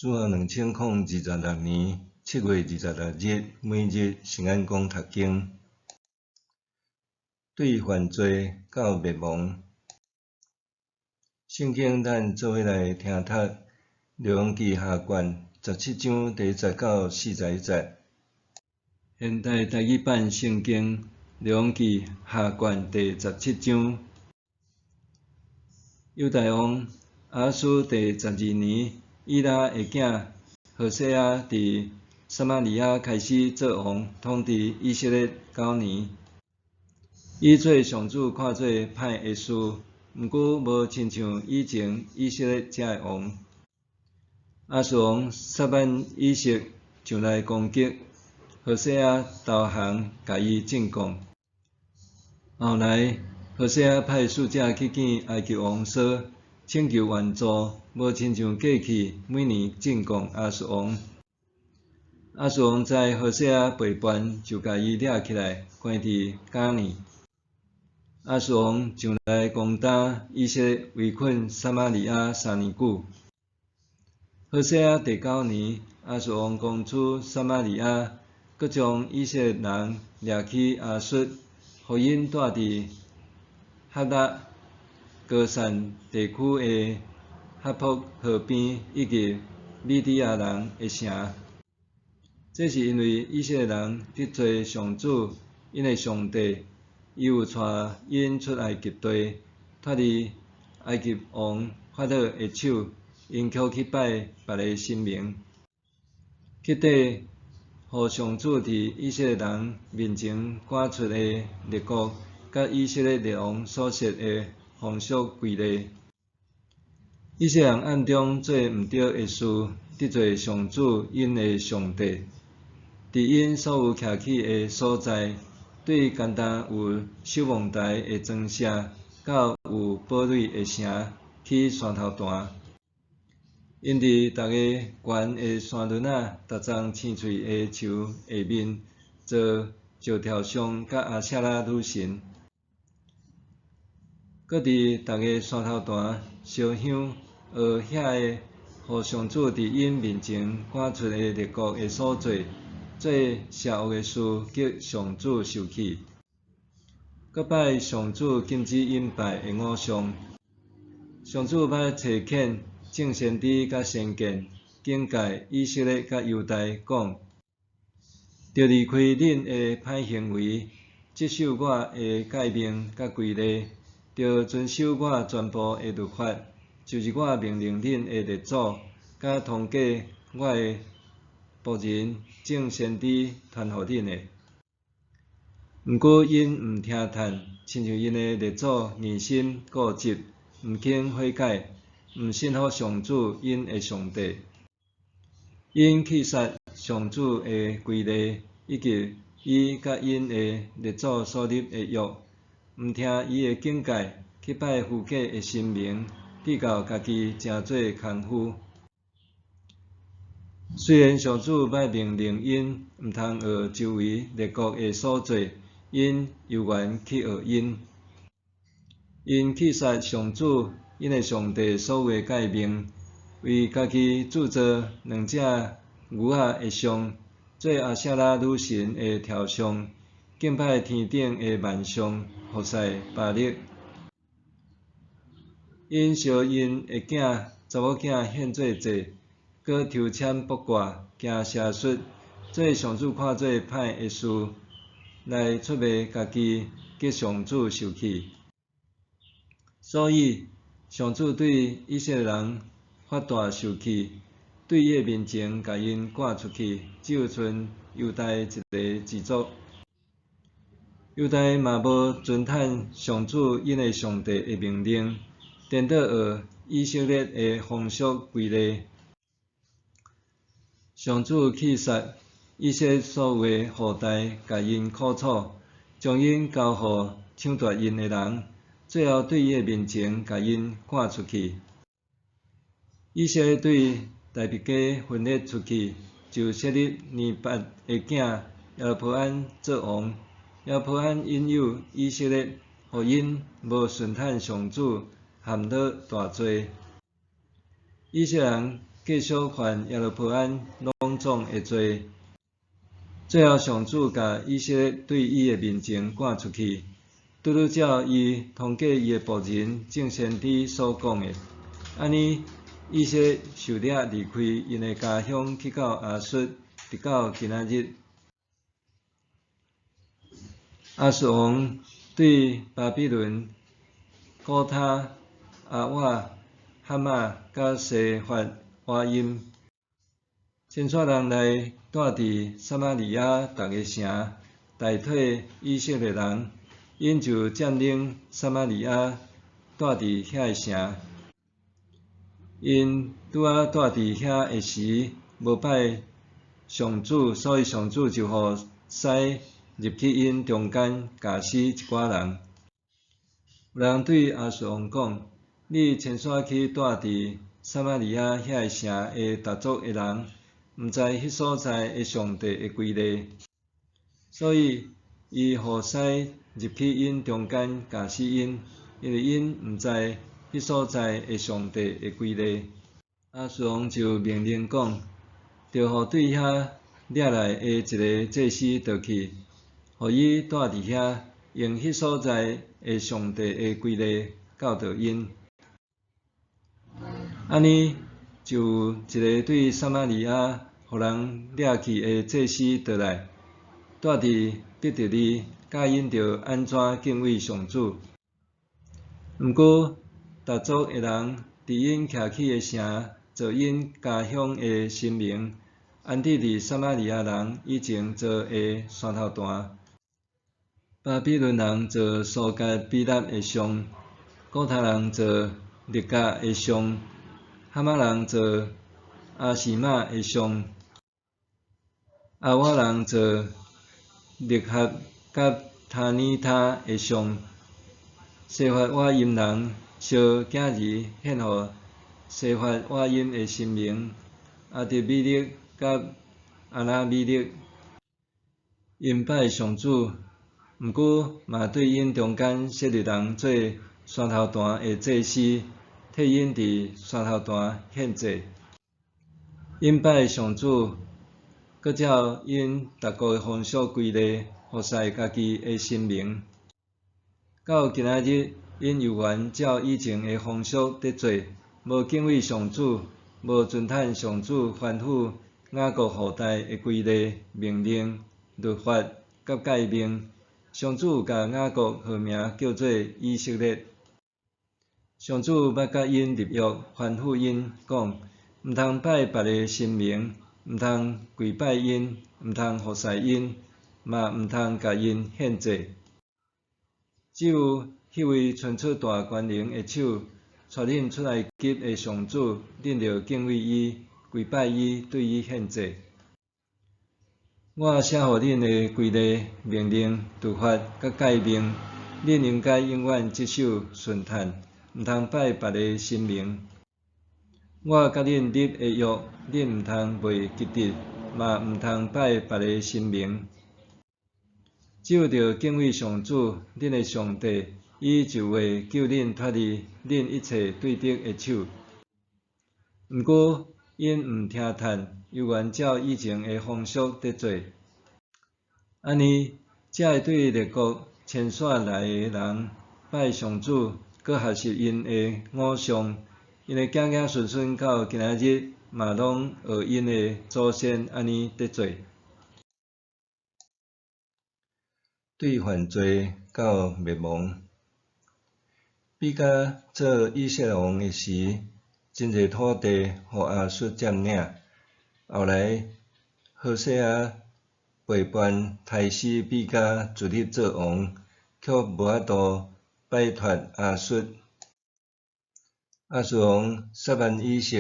主後2026年7月26日，每日聖安講讀經，對犯罪到滅亡。聖經咱做伙來聽讀《列王紀下》卷十七章第一節到41節。現代台語版聖經《列王紀下》卷第十七章。猶大王亞哈斯第十二年，以拉的囝何細亞佇撒瑪利亞開始做王，統治以色列九年。伊做上主看做歹的事，毋過無親像以前以色列遮的王。亞述王撒縵以色上來攻擊，何細亞投降，共伊進貢。後來何細亞派使者去見埃及王說，請求援助，無親像過去每年進貢亞述王。亞述王知何細亞背叛，就共伊掠起來，關佇監裡。亞述王上來攻打以色列，圍困撒瑪利亞三年久。何細亞第九年，亞述王攻取撒瑪利亞，閣將以色列人掠去亞述，予𪜶住佇哈拉、歌散地區的哈波河邊，以及米底亞人的城。這是因為以色列人得罪上主，𪜶的上帝，伊有帶𪜶出埃及地，脫離埃及王法老的手，𪜶卻去拜別个神明，徹底予上主佇以色列人面前趕出的列國，佮以色列列王所設的風俗規例。以色列人暗中做毋著的事，得罪上主𪜶的上帝。佇𪜶所有徛起的所在，對干焦有守望台的庄舍，到有堡壘的城，起山頭壇。𪜶佇逐个懸的山崙仔、逐叢青翠的樹下面，做石雕像佮阿舍拉女神。閣佇逐个山頭壇燒香，學遐个予上主佇𪜶面前趕出的列國的所做，做邪惡的事，激上主受氣。閣拜上主禁止𪜶拜的偶像。上主捌差遣眾先知佮先見，警戒以色列佮猶大，講：著離開恁的歹行為，執守我的誡命佮規例，著遵守我全部的律法，就是我命令恁的列祖，佮通過我的僕人眾先知傳予恁的。毋過𪜶毋聽趁，親像𪜶的列祖硬心固執，毋肯悔改，毋信服上主𪜶的上帝。𪜶棄殺上主的規例，以及伊佮𪜶的列祖所立的約，毋聽伊的警戒，去拜虛假的神明，致到家己成做空虛。雖然上主捌命令𪜶毋通學周圍列國的所做，𪜶猶原去學𪜶。𪜶棄殺上主𪜶的上帝所有的誡命，為家己鑄造兩隻牛仔的像，做阿舍拉女神的雕像，敬拜天頂的萬象，服侍巴力。𪜶相𪜶的囝、查某囝獻做祭，閣抽籤卜卦，行邪術，做上主看做歹的事，來出賣家己，激上主受氣。所以，上主對以色列人發大受氣，對伊的面前共𪜶趕出去，只有賰猶大一个支族。猶大嘛無遵趁上主𪜶的上帝的命令，顛倒學以色列的風俗規例。上主棄殺以色列所有的後代，共𪜶苦楚，將𪜶交予搶奪𪜶的人，最後對伊的面前共𪜶趕出去。以色列對大衛家分裂出去，就設立尼八的囝耶羅波安做王。耶羅波安引誘以色列，予𪜶無順趁上主，陷落大罪。以色列人继续犯耶罗波安拢总的罪。最后上主共以色列对伊的面前赶出去，拄拄照伊通过伊的仆人众先知所讲的。按呢，以色列受掠离开𪜶的家乡，去到亚述，直到今仔日。亚述王对巴比伦、古他、阿瓦、哈马佮西法瓦音迁徙人来住伫撒玛利亚逐个城，代替以色列人，𪜶就占领撒玛利亚，住伫遐个城。𪜶拄仔住伫遐的时，无拜上主，所以上主就予狮入去𪜶中间，咬死一寡人。有人对亚述王讲：你迁徙去住伫撒玛利亚遐个城的逐族的人，毋知彼所在的上帝的规例，所以伊予狮入去𪜶中间，咬死𪜶，因为𪜶毋知彼所在的上帝的规例。亚述王就命令讲，著予对遐掠来的一个祭司倒去，予伊住伫遐，用彼所在的上帝的规例教导𪜶。按呢，就有一个对撒玛利亚予人掠去的祭司倒来，住伫伯特利，教𪜶著按怎敬畏上主。毋过，逐族的人伫𪜶徛起的城，做𪜶家乡的神明，安置伫撒玛利亚人以前造的山头坛。巴比伦人做苏格比纳的像，古他人做尼甲的像，哈马人做阿示玛的像，阿瓦人做勒合佮他尼他的像，西法瓦音人烧囝儿献予西法瓦音的神明阿得米勒佮阿拿米勒。𪜶拜上主，毋过嘛对𪜶中间设立人做山头坛的祭司，替𪜶伫山头坛献祭。𪜶拜上主，阁照𪜶逐国的风俗规例，服侍家己的神明。到今仔日，𪜶犹原照以前的风俗伫做，无敬畏上主，无遵趁上主吩咐雅各后代的规例、命令、律法佮诫命。上主共雅各号名叫做以色列。上主捌佮𪜶立约，吩咐𪜶讲：毋通拜别个神明，毋通跪拜𪜶，毋通服侍𪜶，嘛毋通共𪜶献祭。只有彼位伸出大权能的手，带恁出埃及的上主，恁著敬畏伊，跪拜伊，对伊献祭。我写予恁的规例、命令、律法佮诫命，恁应该永远执守顺趁，毋通拜别个神明。我佮恁立的约，恁毋通袂记得，嘛毋通拜别个神明。只有著敬畏上主，恁的上帝，伊就会救恁脱离恁一切对敌的手。毋过，𪜶毋听趁，犹原照以前的风俗伫做。按呢，才会对列国迁徙来的人拜上主，阁学习𪜶的偶像，𪜶的子子孙孙到今仔日嘛拢学𪜶的祖先按呢伫做。对犯罪到灭亡，比迦做以色列王的时，真济土地予亚述占领。后来，何细阿背叛，刣死比迦，自立做王，却无法度摆脱亚述。亚述王撒縵以色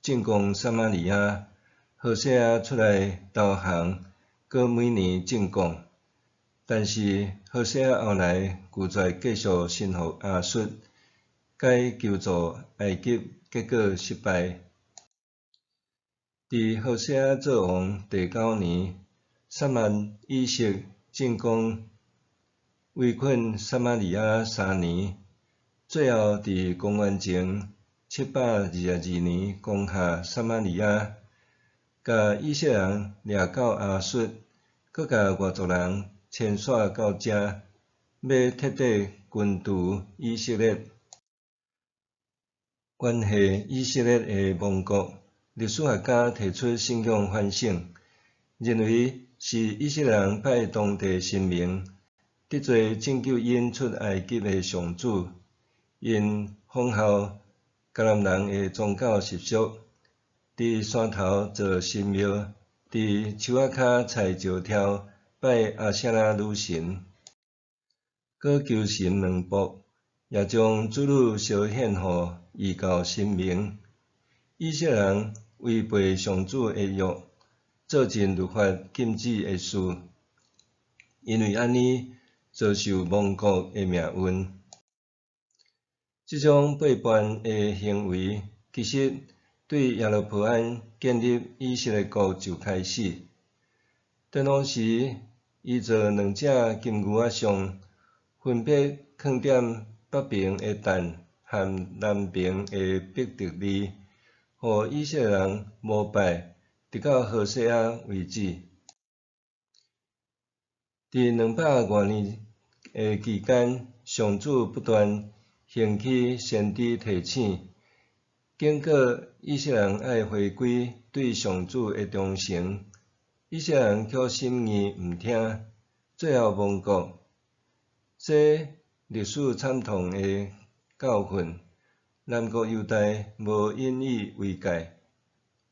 进攻撒玛利亚，何细阿出来投降，阁每年进贡。但是何细阿后来拒绝继续臣服亚述，改求助埃及，结果失败。伫何细阿做王第九年，撒縵以色进攻围困撒玛利亚3年，最后伫公元前722年攻下撒瑪利亞，共以色列人掠到亞述，閣共外族人遷徙到遮，欲徹底根除以色列。關係以色列的亡國，歷史學家提出信仰反省，認為是以色列人拜當地神明，得罪拯救𪜶出埃及的上主，𪜶仿效迦南人的宗教習俗，佇山頭造神廟，佇樹仔跤採石柱拜阿舍拉女神，閣求神問卜，也將子女燒獻予異教神明。以色列人違背上主的約，做盡律法禁止的事，因為按呢遭受亡國的命運。這種背叛的行為，其實對耶羅波安建立以色列國就開始。當時，伊造兩隻金牛仔像，分別囥佇北爿的但和南爿的伯特利，予以色列人膜拜，直到何細亞為止。佇200外年的期間，上主不斷興起先知提醒，警告以色列人愛回歸對上主的忠誠。以色列人卻心硬毋聽，最後亡國。這歷史慘痛的教訓，南國猶大無引以為戒，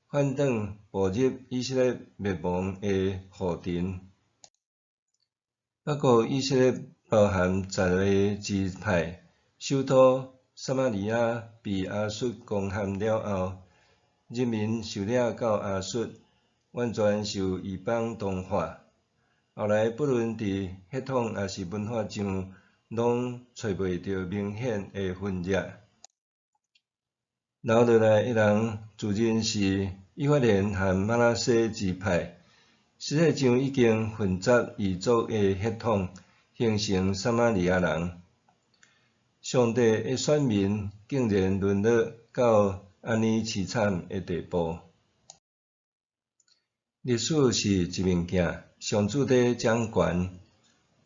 反轉步入以色列滅亡的後塵。北國以色列包含10個支派，首都撒瑪利亞被亞述攻陷了後，人民受掠到亞述，完全受異邦同化。後來不論佇血統抑是文化上，攏揣袂著明顯的分野。留落來的人自認是以法蓮和瑪拿西支派，實際上已經混雜異族的血統，形成撒瑪利亞人。上帝的選民竟然淪落到按呢淒慘的地步。歷史是一面鏡，上主佇掌權，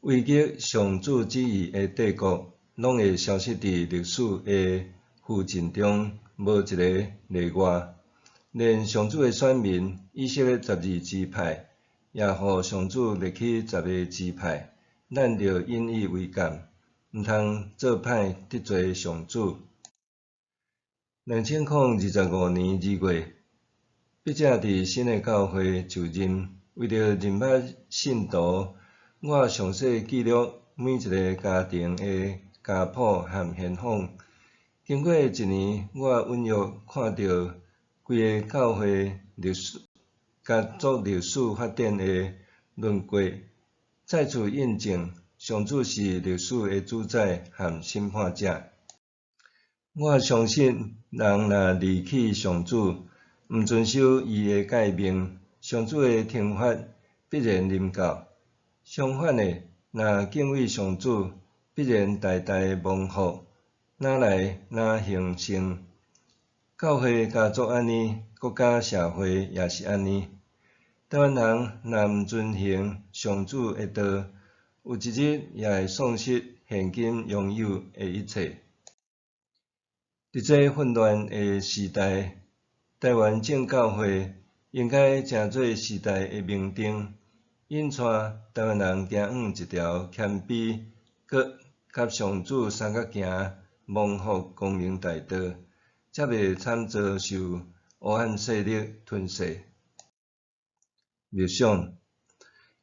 違逆上主旨意的帝國，攏會消失佇歷史的浮塵中，無一个例外。連上主的選民以色列12支派，也予上主滅去十个支派，咱著引以為鑑，毋通做歹得罪上主。2025年2月，筆者佇新的教會就任，為著認捌信徒，我詳細記錄每一个家庭的家譜和現況。經過一年，我隱約看著規个教會歷史、家族歷史發展的輪廓，再次印證上主是歷史的主宰和審判者。我相信，人若離棄上主，毋遵守伊的誡命，上主的懲罰必然臨到。相反的，若敬畏上主，必然大大蒙福，若來若興盛。教會家族按呢，國家社會也是按呢。台灣人若毋遵行上主的道，有一日也會喪失現今擁有的一切。佇這混亂的時代，台灣正教會應該成做時代的明燈，引帶台灣人行往一條謙卑、閣佮上主相佮行蒙福光明大道，才袂慘遭受黑暗勢力吞噬。默想，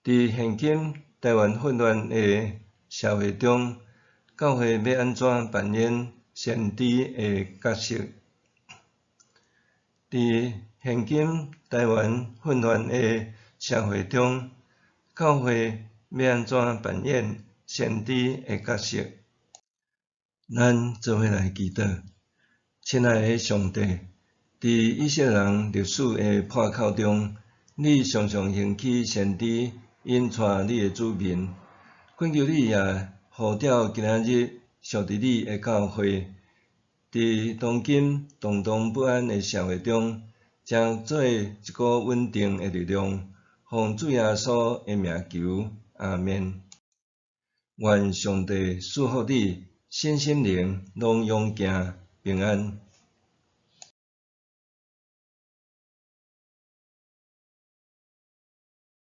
佇現今台灣混亂的社會中，教會欲按怎扮演先知的角色？佇現今台灣混亂的社會中，教會欲按怎扮演先知的角色？咱做伙來祈禱，親愛的上帝，佇以色列人歷史的破口中，你常常興起先知，引帶你的子民。懇求你也呼召今仔日屬佇你的教會，佇當今動盪不安的社會中，成做一股穩定的力量。奉主耶穌的名求，阿們。願上帝賜福你，身心靈攏勇健平安。